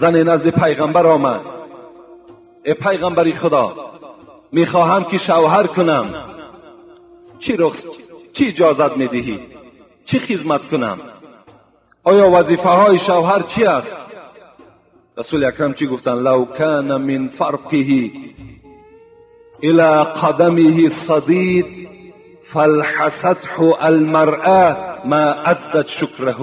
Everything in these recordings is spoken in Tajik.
زن نزد پیغمبر آمد، ای پیغمبری خدا، میخواهم که شوهر کنم، چی رخص، چی اجازت میدهی، چی خدمت کنم، آیا وظیفه های شوهر چی است؟ رسول اکرم چی گفتن؟ لو کان من فرقه الى قدمه صدید فالحسته المرأة ما ادت شکره.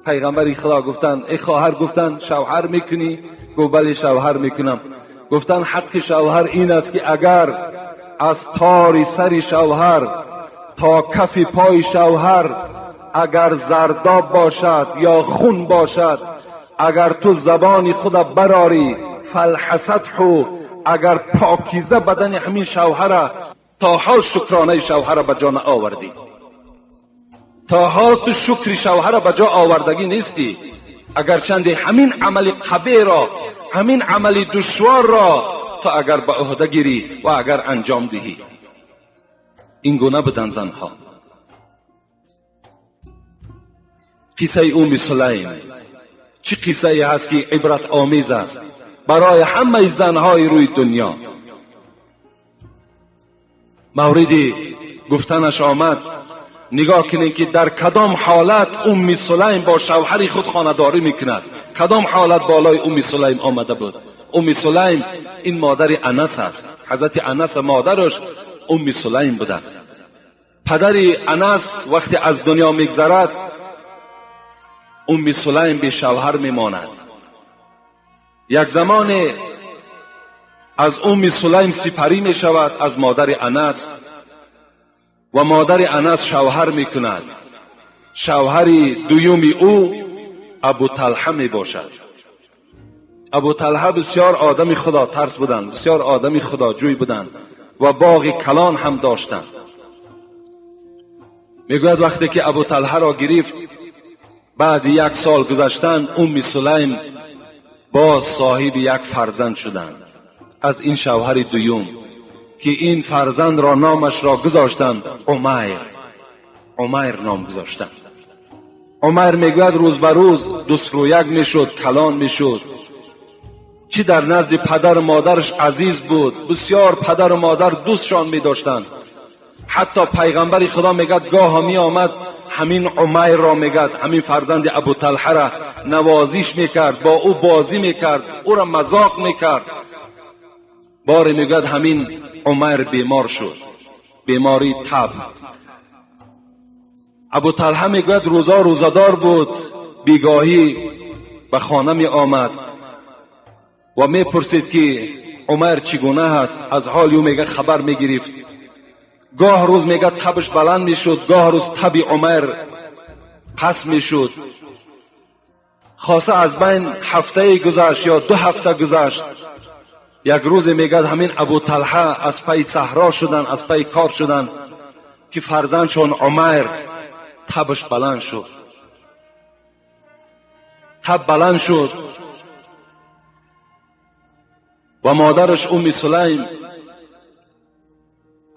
پیغمبر خدا گفتن ای خواهر، گفتن شوهر میکنی؟ گفت بله شوهر میکنم. گفتن حق شوهر این است که اگر از تار سر شوهر تا کف پای شوهر اگر زرداب باشد یا خون باشد، اگر تو زبان خود براری فالحسته، اگر پاکیزه بدن همین شوهر تا حال شکرانه شوهر به جا آوردی، تا حال تو شکر شوهر به جا آوردگی نیستی، اگر چند همین عمل قبیح را، همین عمل دشوار را تو اگر به عهده گیری و اگر انجام دهی. این گونه بودن زنها. قصه ام سلیم چه قصه ای هست که عبرت آمیز است برای همه زنهای روی دنیا. مورد گفتنش آمد، نگاه کنید که در کدام حالت ام سلیم با شوهر خود خانه‌داری میکند، کدام حالت بالای ام سلیم آمده بود. ام سلیم این مادر انس است، حضرت انس مادرش ام سلیم بودند. پدر انس وقتی از دنیا میگذرد، ام سلیم به شوهر میماند. یک زمان از ام سلیم سپری می شود از مادر انس و مادر انس شوهر می کند. شوهر دویم او ابو طلحه می باشد. ابو طلحه بسیار آدم خدا ترس بودند، بسیار آدم خداجوی بودند و باغ کلان هم داشتند. میگوید وقتی که ابو طلحه را گرفت، بعد یک سال گذشتن ام سلیم باز صاحب یک فرزند شدند از این شوهر دویم که این فرزند را نامش را گذاشتند عمیر. عمیر نام گذاشتند. عمر میگوید روز به روز دوست رویک میشد، کلان میشد. چی در نزد پدر و مادرش عزیز بود، بسیار پدر و مادر دوستشان میداشتند. حتی پیغمبر خدا میگد گاه می آمد همین عمیر را میگد، همین فرزند ابو طلحه را نوازش میکرد، با او بازی میکرد، او را مذاق میکرد. باری میگد همین عمر بیمار شد، بیماری تب. ابو طلحه میگوید روزا روزدار بود، بیگاهی به خانه می آمد و می پرسید که عمر چگونه هست. از حال او میگه خبر می گرفت. گاه روز میگه تبش بلند میشد، گاه روز تب عمر پس میشد. خاصه از بین هفته گذشت یا 2 هفته گذشت، یک روز میگه همین ابو طلحه از پی صحرا شدن، از پی کار شدن که فرزندشون عمر تبش بلند شد. تب بلند شد و مادرش ام سلیم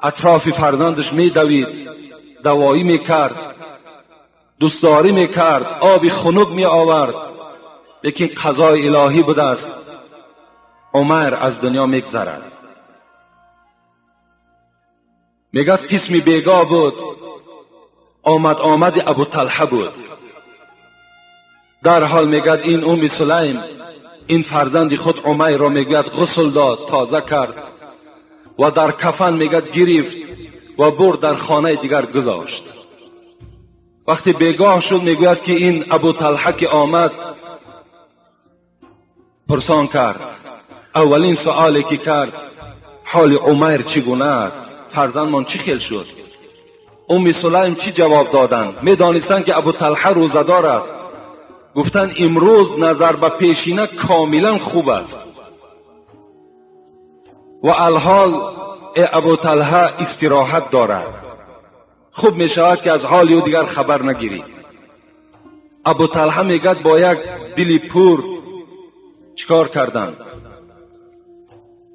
اطراف فرزندش میدوید، دوایی میکرد، دوستداری میکرد، آب خنک می آورد، لیکن قضای الهی بوده است، عمر از دنیا میگذرد. میگفت قسمی بیگاه بود، آمد ابو طلحه بود. در حال میگد این ام سلیم این فرزند خود عمر را میگوید غسل داد، تازه کرد و در کفن میگد گرفت و برد در خانه دیگر گذاشت. وقتی بیگاه شد میگوید که این ابو طلحه که آمد پرسان کرد، اولین سؤالی که کرد حال عمر چگونه است، فرزندمان چی خیل شد؟ ام سلیم چی جواب دادند؟ میدانستند که ابو طلحه روزه‌دار است. گفتند امروز نظر به پیشینه کاملا خوب است و الحال ابو طلحه استراحت دارد، خوب می شود که از حال او دیگر خبر نگیری. ابو طلحه میگد با یک دل پور چیکار کردند؟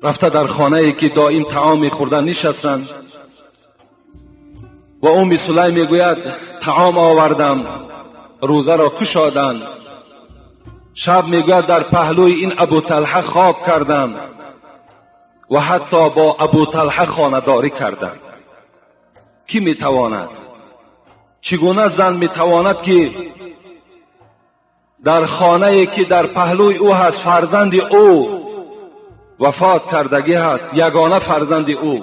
رفته در خانه ای که دائم طعام میخوردن نشستند و ام سلیم میگوید طعام آوردم، روزه را کشادند. Шаб мегӯяд дар паҳлӯи ин Абу Талҳа хоб кардам ва ҳатто бо Абу Талҳа хонадорӣ кардам. Кӣ метавонад? Чӣ гуна зан метавонад ки дар хонае ки дар паҳлӯи ӯ ҳаст фарзанди ӯ вафот кардагӣ ҳаст, ягона фарзанди ӯ,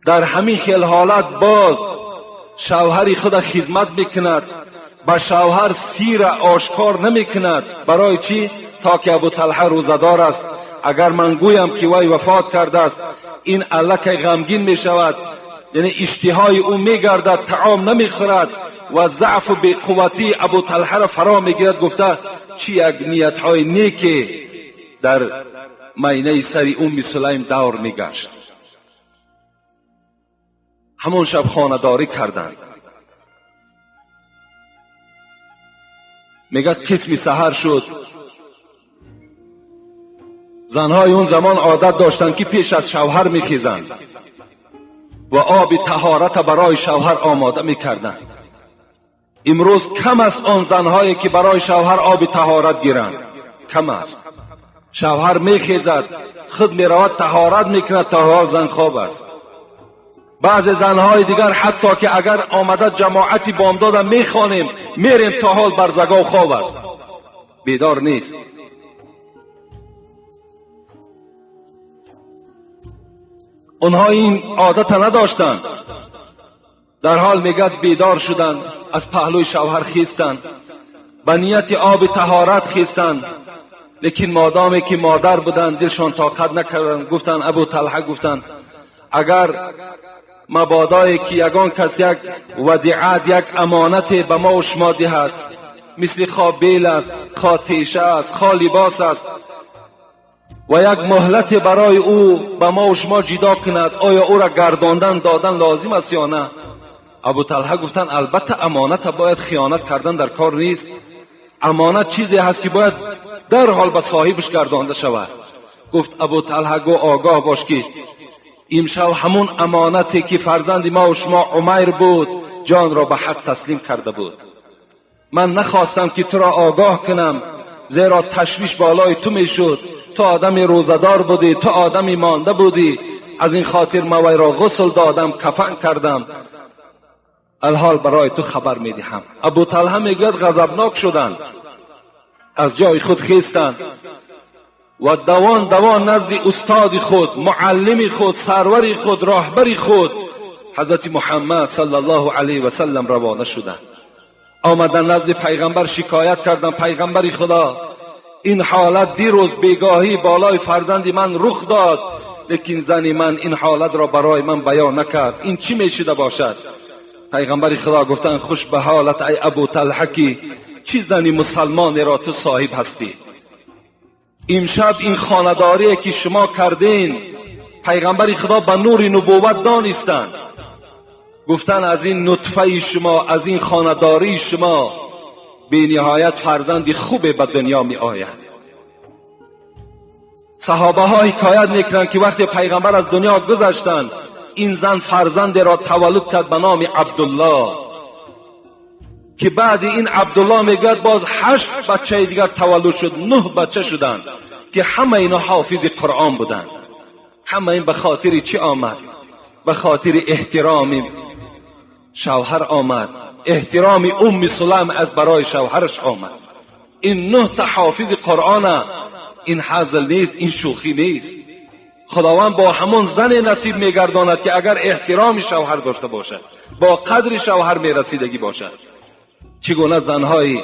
дар ҳамин хел ҳолат боз шавҳари худа хизмат мекунад, ба шавҳар сира ошкор намекунад. Барои чӣ? То ки Абу Талҳа рӯзадор аст. Агар ман гӯям ки вай вафот кардааст, ин аллакай ғамгин мешавад, яъне иштиҳои ӯ мегардад, таом намехӯрад ва заъфу беқувватии Абу Талҳаро фаро мегирад. Гуфта чӣ як ниятҳои неке дар майнаи сари Умми Сулайм давр мегашт. Ҳамон шаб хонадорӣ карданд. Мегӯяд қисми саҳар шуд. Занҳои он замон одат доштанд ки пеш аз шавҳар мехезанд ва оби таҳората барои шавҳар омода мекарданд. Имрӯз кам аст он занҳое ки барои шавҳар оби таҳорат гиранд. Кам аст. Шавҳар мехезад, худ меравад таҳорат мекунад, то ҳол зан хоб аст. Баъзе занҳои дигар ҳатто ки агар омада ҷамоати бомдода мехонем, мерем, то ҳол барзагов хоб аст, бедор нест. Онҳо ин одата надоштанд. Дар ҳол мегӯяд бедор шуданд, аз паҳлӯи шавҳар хестанд, ба нияти оби таҳорат хестанд, лекин модоме ки модар буданд дилшон тоқат накарданд. Гуфтанд Абу Талҳа, гуфтанд агар мабодое ки ягон кас як вадиат, як амонате ба мо ва шумо диҳад, мисли хо бел аст, хо теша аст, хо либос аст, ва як муҳлате барои ӯ ба мо ва шумо ҷидо кунад, оё ӯра гардондан додан лозим аст ё на? Абу Талҳа гуфтанд албатта амоната бояд хиёнат кардан дар кор нест. Амонат чизе ҳаст ки бояд дарҳол ба соҳибаш гардонда шавад. Гуфт Абу Талҳа гӯ огоҳ бош ки имшаб ҳамун амонате ки фарзанди мо ва шумо Умайр буд ҷонро ба ҳақ таслим карда буд. Ман нахостам ки туро огоҳ кунам, зеро ташвиш болои ту мешуд. Ту одами рӯзадор будӣ, ту одами монда будӣ. Аз ин хотир ман вайро ғусл додам, кафан кардам. Алҳол барои ту хабар медиҳам. Абу Талҳа мегӯяд ғазабнок шуданд, аз ҷои худ хестанд ва давон давон назди устоди худ, муаллими худ, сарвари худ, роҳбари худ ҳазрати Муҳаммад саллаллоҳу алайҳи васаллам равона шуданд. Омадан назди пайғамбар шикоят карданд: пайғамбари Худо, ин ҳолат дирӯз бегоҳӣ болои фарзанди ман рух дод, лекин зани ман ин ҳолатро барои ман баён накард. Ин чӣ мешуда бошад? Пайғамбари Худо гуфтанд хуш ба ҳолат ай Абу Талҳа ки чӣ зани мусалмонеро ту соҳиб ҳастӣ. Имшаб ин хонадорие ки шумо кардин, пайғамбари Худо ба нури нубувват донистанд. Гуфтанд аз ин нутфаи шумо, аз ин хонадории шумо бениҳоят фарзанди хубе ба дунё меояд. Саҳобаҳо ҳикоят мекунанд ки вақте пайғамбар аз дунё гузаштанд, ин зан фарзандеро таваллуд кард ба номи Абдуллоҳ, ки баъди ин Абдуллоҳ мегӯяд боз 8 бачаи дигар таваллуд шуд, 9 бача шуданд ки ҳама ино ҳофизи Қуръон буданд. Ҳама ин ба хотири чӣ омад? Ба хотири эҳтироми шавҳар омад, эҳтироми Умми Сулайм аз барои шавҳараш омад. Ин 9 та ҳофизи Қуръона, ин ҳазл нест, ин шӯхӣ нест. Худованд бо ҳамон зане насиб мегардонад ки агар эҳтироми шавҳар дошта бошад, бо қадри шавҳар мерасидагӣ бошад. Чӣ гуна занҳои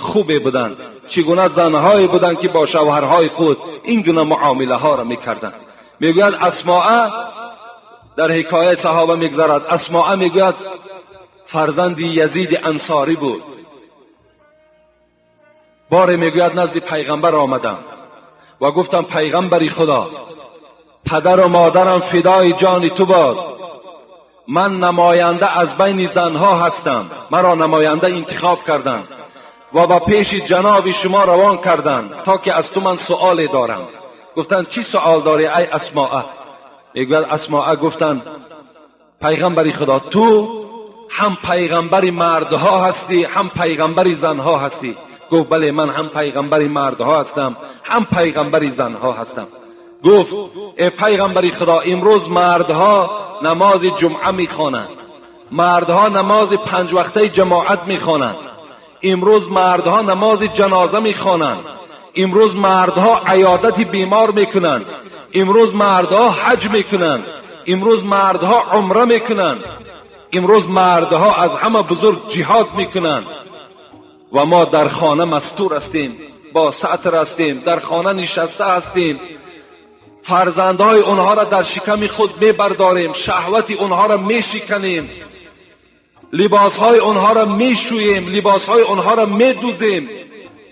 хубе буданд, чӣ гуна занҳое буданд ки бо шавҳарҳои худ ин гуна муомилаҳоро мекарданд. Мегӯяд Асмоа, дар ҳикояи саҳоба мегузарад, Асмоа мегӯяд фарзанди Язиди Ансорӣ буд. Боре мегӯяд назди пайғамбар омадам ва гуфтам пайғамбари Худо, падару модарам фидои ҷони ту бод, ман намоянда аз байни занҳо ҳастам, маро намоянда интихоб карданд ва ба пеши ҷаноби шумо равон карданд то ки аз ту ман суоле дорам. Гуфтанд чӣ суол дорӣ ай Асмоа? Мегӯяд Асмоа гуфтанд пайғамбари Худо, ту ҳам пайғамбари мардҳо ҳастӣ, ҳам пайғамбари занҳо ҳастӣ. گفت بله، من هم پیغمبر مردها هستم هم پیغمبر زنها هستم. گفت ای پیغمبر خدا، امروز مردها نماز جمعه میخوانند، مردها نماز 5 وقته جماعت میخوانند، امروز مردها نماز جنازه میخوانند، امروز مردها عیادت بیمار میکنند، امروز مردها حج میکنند، امروز مردها عمره میکنند، امروز مردها از همه بزرگ جهاد میکنند و ما در خانه مستور هستیم، با ستر هستیم، در خانه نشسته هستیم، فرزندهای اونها را در شکم خود میبرداریم، شهوت اونها را میشکنیم، لباسهای اونها را میشوییم، لباسهای اونها را میدوزیم.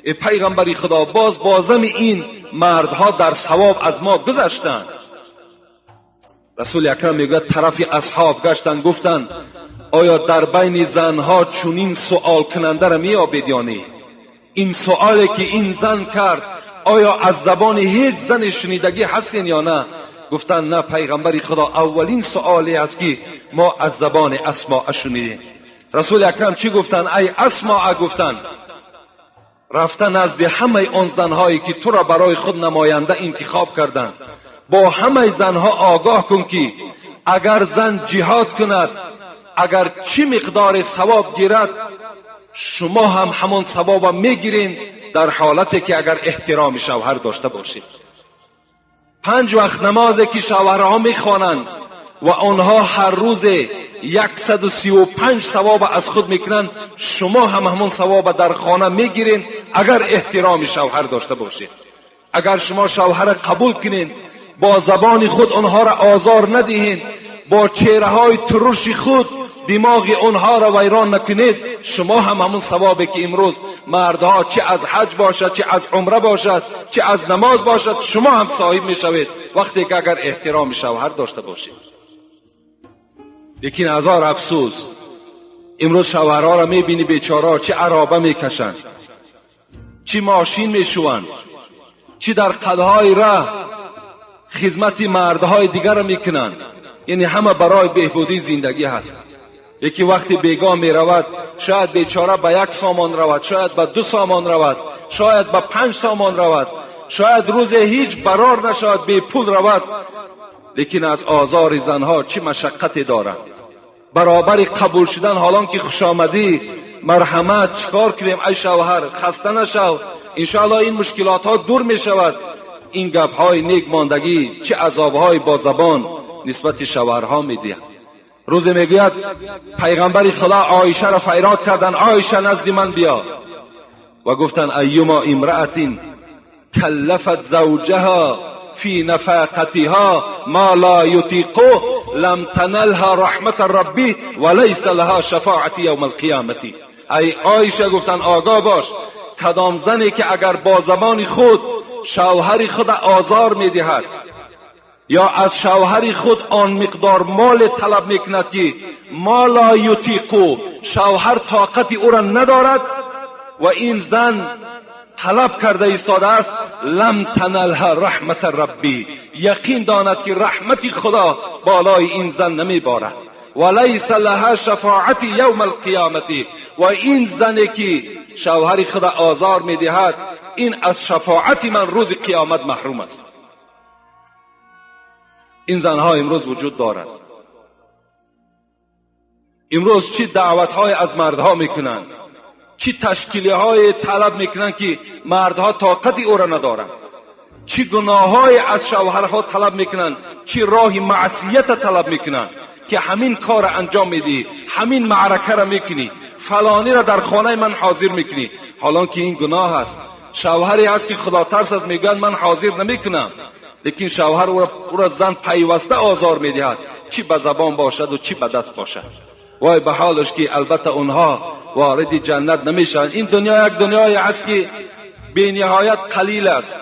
ای پیغمبر خدا، باز بازم این مردها در ثواب از ما گذشتند. رسول اکرم میگوید طرف اصحاب گشتند، گفتند آیا در بین زنها چنین سؤال کننده را مییابید یا نه؟ این سؤالی که این زن کرد آیا از زبان هیچ زن شنیدگی هستین یا نه؟ گفتند نه پیغمبر خدا، اولین سؤالی است که ما از زبان اسماء شنیدیم. رسول اکرم چی گفتند؟ ای اسماء، گفتند رفته نزد همه آن زنهایی که تو را برای خود نماینده انتخاب کردند، با همه زنها آگاه کن که اگر زن جهاد کند، اگر چی مقدار ثواب گیرد، شما هم همان ثواب میگیرین در حالتی که اگر احترام شوهر داشته باشید. 5 وقت نمازی که شوهرها میخوانند و آنها هر روز 135 ثواب از خود میکنند، شما هم همان ثواب در خانه میگیرین اگر احترام شوهر داشته باشید. اگر شما شوهر قبول کنین، با زبان خود آنها را آزار ندهین، با چهره های ترش خود دماغ آنها را ویران نکنید، شما هم همون ثوابی که امروز مردها چه از حج باشد، چه از عمره باشد، چه از نماز باشد، شما هم صاحب میشوید وقتی که اگر احترام شوهر داشته باشید. لیکن هزار افسوس امروز شوهرها را میبینی بیچاره چه عرابه میکشند، چه ماشین میشوند، چه در قدهای راه خدمت مردهای دیگر را میکنند. یعنی همه برای بهبودی زندگی هست. یکی وقتی بیگاه می رود، شاید بیچاره به 1 سامان رود، شاید به 2 سامان رود، شاید به 5 سامان رود، شاید روز هیچ برار نشود، بی پول رود، لیکن از آزار زنها چه مشقتی دارد. برابر قبول شدن، حالان که خوش آمدی، مرحمت، چکار کنیم ای شوهر، خسته نشو، انشاءالله این مشکلات ها دور می شود. این گپ های نیک ماندگی چه عذاب های با زبان نسبت شوهرها می دهند. روز میگوید پیغمبر خدا عایشه را فریاد کردن، عایشه نزد من بیا، و گفتن ایما امرأة کلفت زوجها فی نفقتها ما لا یطیق لم تنلها رحمت ربی ولیس لها شفاعت یوم القیامة. ای عایشه، گفتن آگاه باش، کدام زنی که اگر با زبان خود شوهر خود آزار میدهد یا از شوهر خود آن مقدار مال طلب میکند که ما لا یطیقو، شوهر طاقت او را ندارد و این زن طلب کرده ایستاده است، لم تنلها رحمت ربی، یقین داند که رحمت خدا بالای این زن نمیبارد، و لیس لها شفاعت یوم القیامت، و این زنی که شوهر خود آزار میدهد این از شفاعت من روز قیامت محروم است. این زنها امروز وجود دارند. امروز چی دعوتهای از مردها میکنند، چی تشکیلی های طلب میکنند که مردها طاقت او را ندارند، چی گناههای از شوهرها طلب میکنند، چی راه معصیت طلب میکنند که همین کار انجام میدی، همین معرکه را میکنی، فلانی را در خانه من حاضر میکنی، حالان که این گناه است. شوهری هست که خدا ترس است، میگوید من حاضر نمیکنم، لیکن شوهر او را زن پیوسته آزار میدهد، چی به زبان باشد و چی به دست باشد. وای به حالش که البته اونها وارد جنت نمیشن. این دنیا یک دنیای است که بی نهایت قلیل است،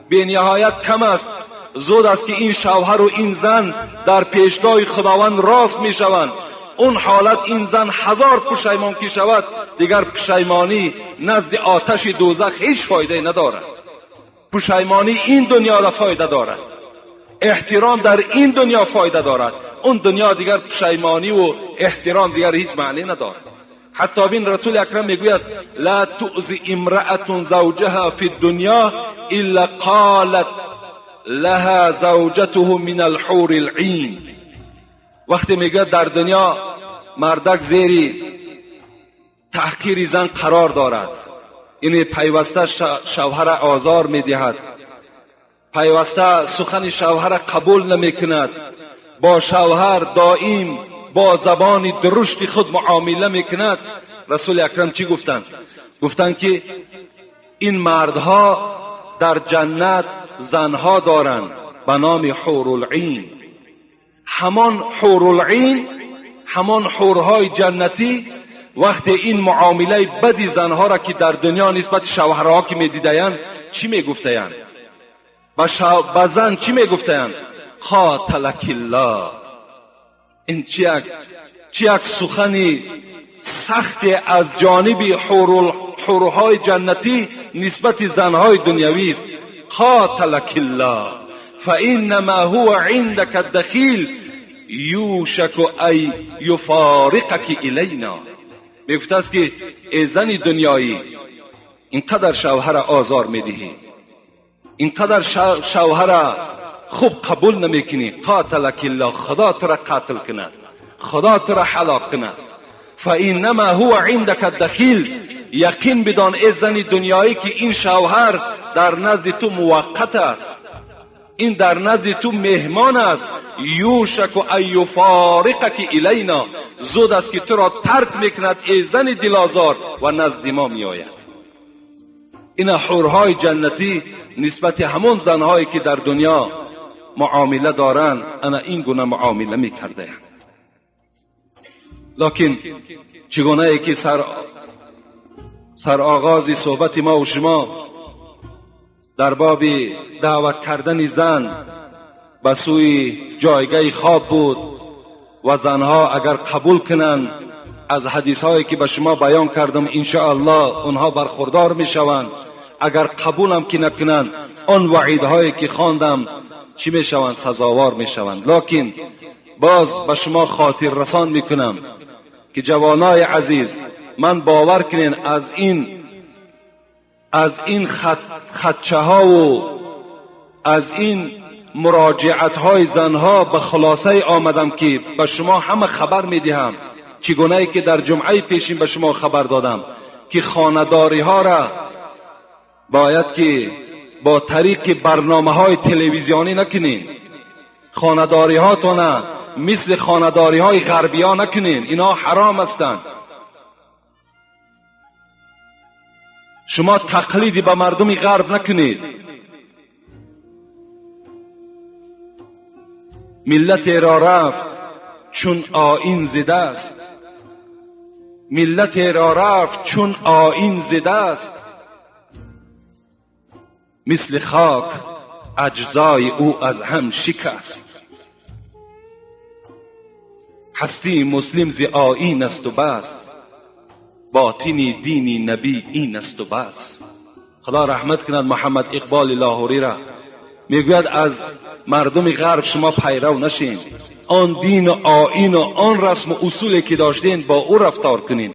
بی نهایت کم است. زود است که این شوهر و این زن در پیشگاه خداوند راست میشوند. اون حالت این زن 1000 پشیمان که شود، دیگر پشیمانی نزد آتش دوزخ هیچ فایده ندارد. پشیمانی این دنیا را فایده دارد، احترام در این دنیا فایده دارد، اون دنیا دیگر پشیمانی و احترام دیگر هیچ معنی ندارد. Ҳатто бин Расули Акрам мегӯяд: ла туъзи имраатун завҷаҳа фи дунё илла қолат лаҳа завҷатуҳу мин алҳури лъин. Вақте мегӯяд дар дунё мардак зери таҳқири зан қарор дорад, яъне пайваста шавҳара озор медиҳад, пайваста сухани шавҳара қабул намекунад, бо шавҳар доим бо забони дурушти худ муомила мекунад. Расули Акрам чӣ гуфтанд? Гуфтанд ки ин мардҳо дар ҷаннат занҳо доранд ба номи ҳурулъин. Ҳамон ҳурулъин, ҳамон ҳурҳои ҷаннатӣ вақте ин муомилаи бади занҳоро ки дар дунё нисбати шавҳарҳо ки медидаянд, чӣ мегуфтаянд? Ба зан чӣ мегуфтаянд? Қоталакиллоҳ. Ин чӣ як сухани сахте аз ҷониби ҳурҳои ҷаннатӣ нисбати занҳои дунявист. Қоталакиллоҳ фаиннама ҳува индака дахил юшаку ан юфориқаки илайна. Мегуфтааст ки эй зани дунёӣ, ин қадар шавҳара озор медиҳӣ, ин қадар шавҳара хуб қабул намекунӣ. Қоталакиллоҳ, худо тура қатл кунад, худо тура ҳалок кунад. Фаиннама ҳува индака дахил, яқин бидон эй зани дунёӣ ки ин шавҳар дар назди ту муваққат аст, ин дар назди ту меҳмон аст. Юшаку ан юфориқаки илайна, зуд аст ки туро тарк мекунад эй зани дилозор ва назди мо меояд. Ина ҳурҳои ҷаннатӣ нисбати ҳамон занҳое ки дар дунё муомила доранд, ана ин гуна муомила мекардаянд. Локин чигунае ки сароғози суҳбати мо ва шумо дар боби даъват кардани зан ба сӯи ҷойгаҳи хоб буд ва занҳо агар қабул кунанд аз ҳадисҳое ки ба шумо баён кардам, иншоаллоҳ онҳо бархурдор мешаванд. Агар қабулам ки накунанд, он ваъидҳое ки хондам чӣ мешаванд? Сазовор мешаванд. Локин боз ба шумо хотиррасон мекунам ки ҷавонои азиз, ман бовар кунен аз ин хатчаҳову аз ин муроҷиатҳои занҳо ба хулосае омадам ки ба шумо ҳама хабар медиҳам, чӣ гунае ки дар ҷумъаи пешин ба шумо хабар додам ки хонадориҳоро бояд ки бо тариқи барномаҳои телевизионӣ накунед, хонадориҳотона мисли хонадориҳои ғарбиё накунед, инҳо ҳаром ҳастанд. Шумо тақлиди ба мардуми ғарб накунед. Миллатеро рафт чун оин зидаст, миллатеро рафт чун оин зидаст, мисли хок аҷзои ӯ аз ҳам шикаст. Ҳастии муслим зи оин асту бас, ботини дини набӣ ин асту бас. Худо раҳмат кунад Муҳаммад Иқболи Лоҳуриро. Мегӯяд аз мардуми ғарб шумо пайрав нашед, он дину оину он расму усуле ки доштед бо ӯ рафтор кунед.